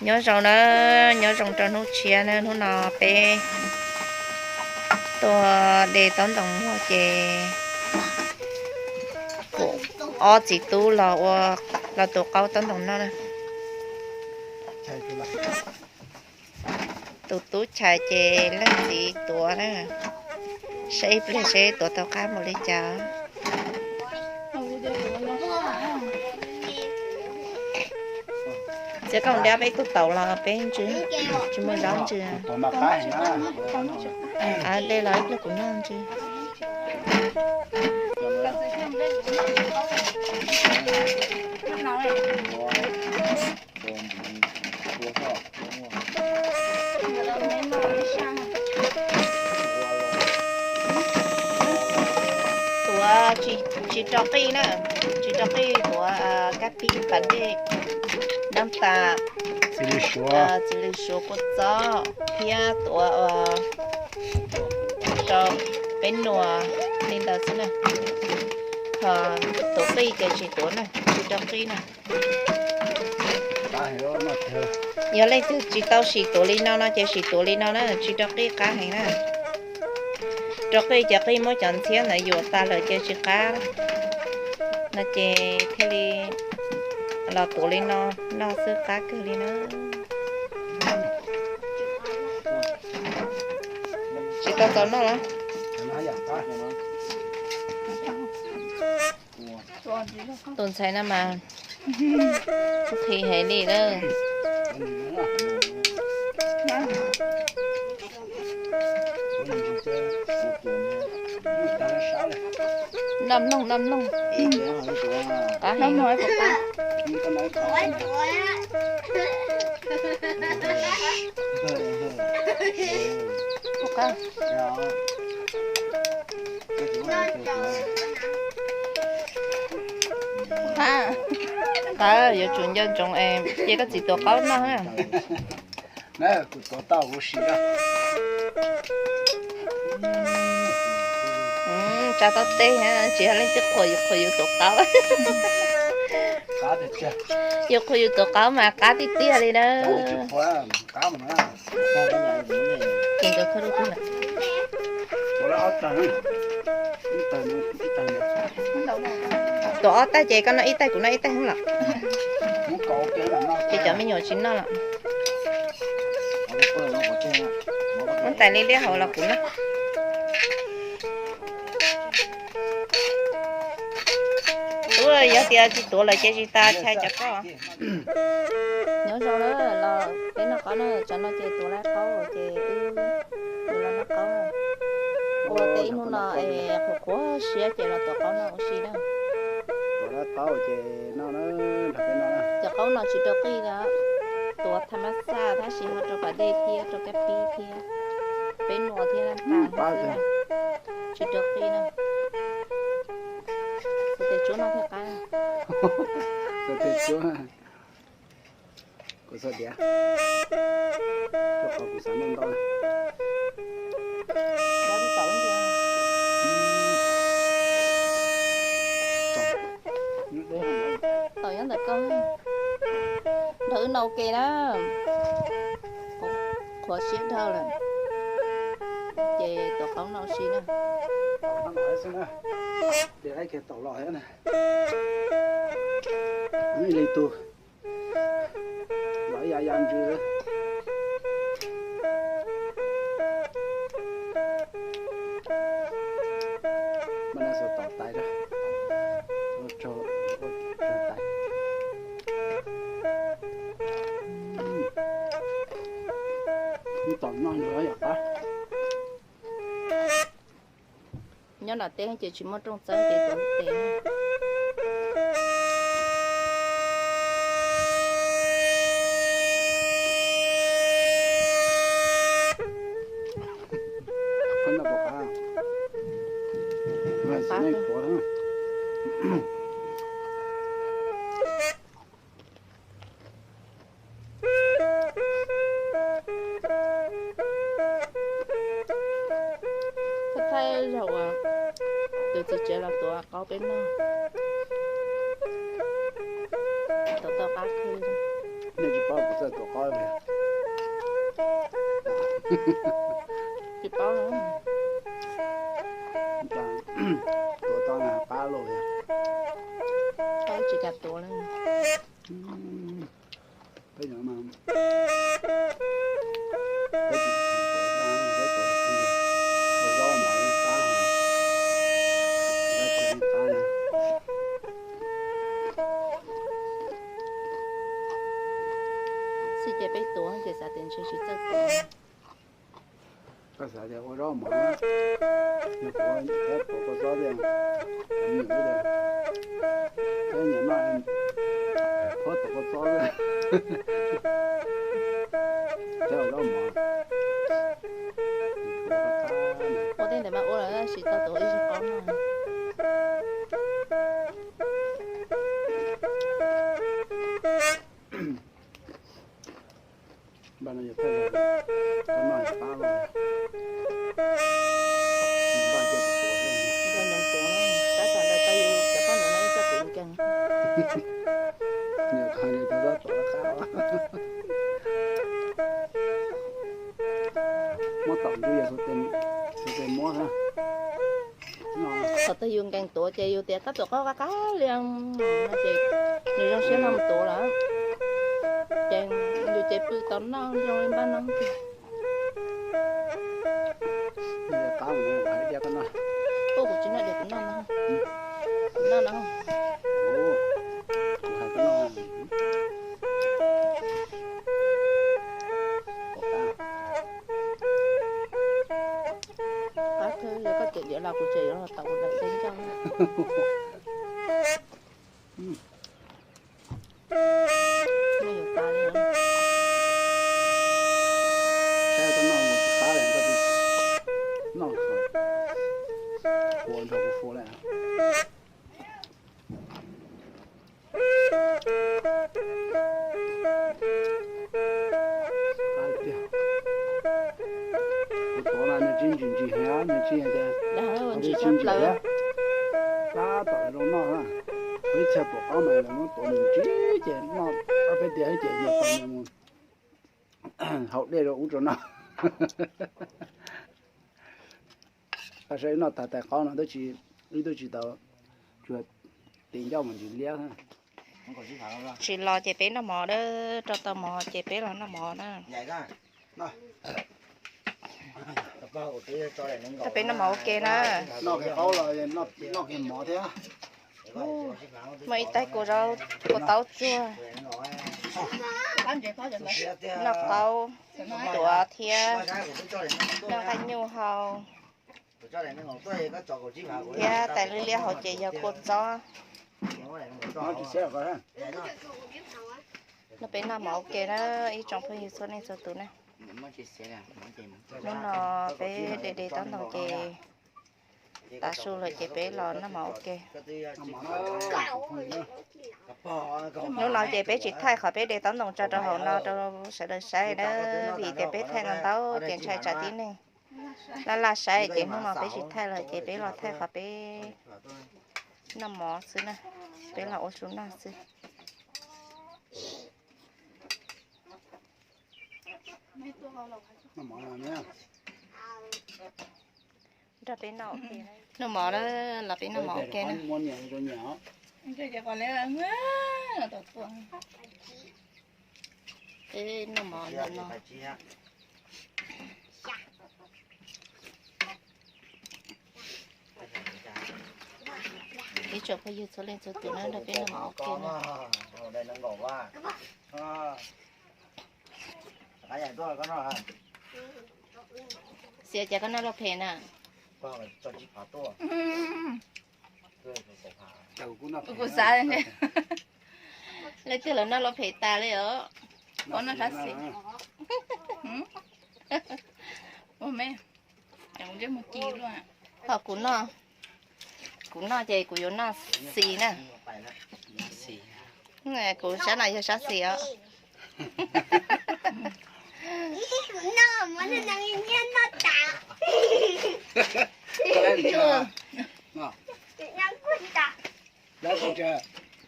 Nyob zoo na, nyob zoo rau hnub tshiab na, hnub no peb tuaj de taub ntoos muag ces kuv ob txiv tub los ua, los tuav qaub taub ntoos noj na. Tus tub chais ces leej txiv tuav na, saib ib pliag seb tuav tau qab mus li cas. Txiav koom diab peb tug taum los peb ntsw, tsis muaj zaub ntsw. De los ib pliag kuv noj ntsw. Tuav tsis rau qij na, tsis rau qij, tuav kab pib pas dej, nab tas, txiv lws suav kua txob thiab tuav rau peb nuas li ntawd xwb na. Ho tuav qij ces tsis tuav na, tsis rau qij na. Yog leej twg tsis tau sim tuav li no no ces sim tuav li no na, tsis rau qij qab heev na. Rau qij ces qij muab cov ntxhiab ntawd yuam tas lawm ces tsis qab no ces thiaj li los tuav li no, no xwb qab kawg li na. Tsis tau txaus noj los? Tus ntxhais no mas qhi heev li lawm. Noj mloog, noj mloog. Qab heev. Qab, yuav tsum nco ntsoov es cia koj txiv tuav qaub noj na. Kuv tuav tau huv si. Tsa tau teb, tsis yog leej twg qhuas yus, qhuas yus tuav qaub. Yus qhuas yus tuav qaub mas qab tiag tiag li na. Ces nkawd kho rau twg lawm? Tuav ob tais ces koj noj ib tais kuv noj ib tais xwb los? Ces cov me nyuam tsis noj los? Muab tais liab liab hauv los kuv noj. Ub, yog tias tsis tuav lawm ces tsis tas chais cov koj. Nyob zoo na, los peb noj qaub na, tsam no ces tuav lawm qaub ces wb yuav los noj qaub. Ua tej ib hnub no es qhuav qhuav siab ces los tuav qaub noj ua si na. Cov qaub no tsis rau qij li, tuav tha mab xaj tab sis ho rau pas dej thiab rau kab pib thiab peb nuas thiab tas xwb na. Tsis rau qij na. Tus tes tsuab no thiaj qab. Tus tes tsuab. Kuv txhob diav, rau qhov kuv xav noj ntau. Tau nyob ntawm koj, nrog wb noj ua ke na. Qhuav siab dhau lawm, ces tuav qaub noj ua si na. Li tus los ya ya ntsws. Mas no xav tom tais, ua tsaug tais. Tom noj ntsws yom qab. Nyob nram teb ces tsis muaj rooj txawb ces tuav tes. Thaij thaij zaum uas tus txiv tsev los tuav qaub peb noj. Tuav tau qab kawg li. Nej tsis paub kuv Tuav qab li. Tsis paub. Tuav tau qab los. Tsis kam tuav li. Peb nyob no, peb tsis tuav, peb tuav ua zaub mov ib qab, ua zaub mov ib qab. Xij ces peb tuav ces xav tias ntshe tsis txawj tuav. Koj xav tias ua zaub mov, nws kuv peb tuav kua txob tiag, nws tias peb nyiam noj, peb tuav kua txob tiag, peb ua zaub mov. Ua tej ntawd mas ua lawm tsis tau tuav ib zaug qaub no. Npaj no yog thawj zaug, koj noj qab los, npaj cia tuav, npaj nyoos tuav, tab tom ntawd tau yus cov poj niam no ib txoj kev nkeeg. Nyiam qhov nws tau tuav qab. Muab tom ntsis yog xuv tes muab xwb. Thaum twg yus nkees tuav ces yus tias koj tuav qaub qab qab li no ces nws zoo siab no mus tuav lawm. Ces yus ces pw tau noj zoo li npaj no tiag. Ua kuv tsis noj diam, kuv noj no, kuv noj no. Qab kawg li, koj cem diav los kuv tseem yuav los tau kuv daim teb ncauj. Noj yuav tas li. Saib koj noj mus tsis qab li, koj tsis noj, ua nrog kuv fu lawm. Qab tiag. Kuv tuav mas nws tsis ntsim ntsim heev, nws tsis tias, nws tsis ntsim thiab. Tab tom zoo noj na. Ib txhia tuav qaub mas lawv muab tuav nws ntsib ces noj ob peb tiam ces nws tau mus haus dej rau ub rau no. Paj saib wb noj tag tais qaub no twb tsis, wb twb tsis tau, tsuas tis ncauj mus ntsis liab. Tsis los ces peb noj mov na, rau tau mov ces peb los noj mov na. Peb noj mov ua ke na. Noj kiag qaub los noj kiag mov thiab. Muaj ib tais kua zaub, kua taub tsuag, noj qaub, tuav thiab, noj nqaij nyuj hau, thiab tais liab liab hauv ces yog kua txob. No peb noj mov ua ke na ib tsoom phooj ywg txhua leej txhua tus na. Hnub no peb de de taub ntoos ces tav su lawm ces peb los noj mov ua ke. Hnub no ces peb tsis thaij qhov peb de taub ntoos tso rau hauv no rau sawv daws saib na, vim tias peb thaij ntau ntau ces ntshai tsam tib neeg laj laj saib ces hnub no peb tsis thaij lawm ces peb los thaij qhov peb noj mov xwb na, peb los ua su noj xwb. Nrog peb noj ua ke, noj mov na, los peb noj mov ua ke na. Peb noj mov no. Ib tsoom phooj ywg txhua leej txhua tus na, nrog peb noj mov ua ke na. Xiav, cas koj noj lub phem na? Kuv xav leej twg los noj lub phem tas li os. Koj noj sab xis. Ua me, kuv noj, kuv noj ces kuv yuav noj xis na. Kuv sab no yog sab xis os.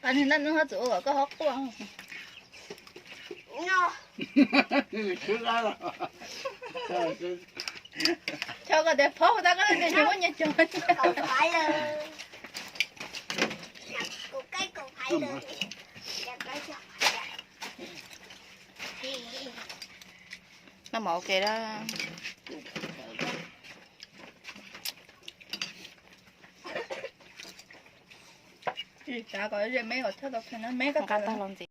Qab nws ntaj nub hab txwm ua kom koj hob quaj. Xyov koj tias phob hu tau koj tias nyias muab nyias cog. Noj mov ua ke da. Tsis xav kom ze meb kom thawj tau kheej na, meb koj qab tag los ntxiv.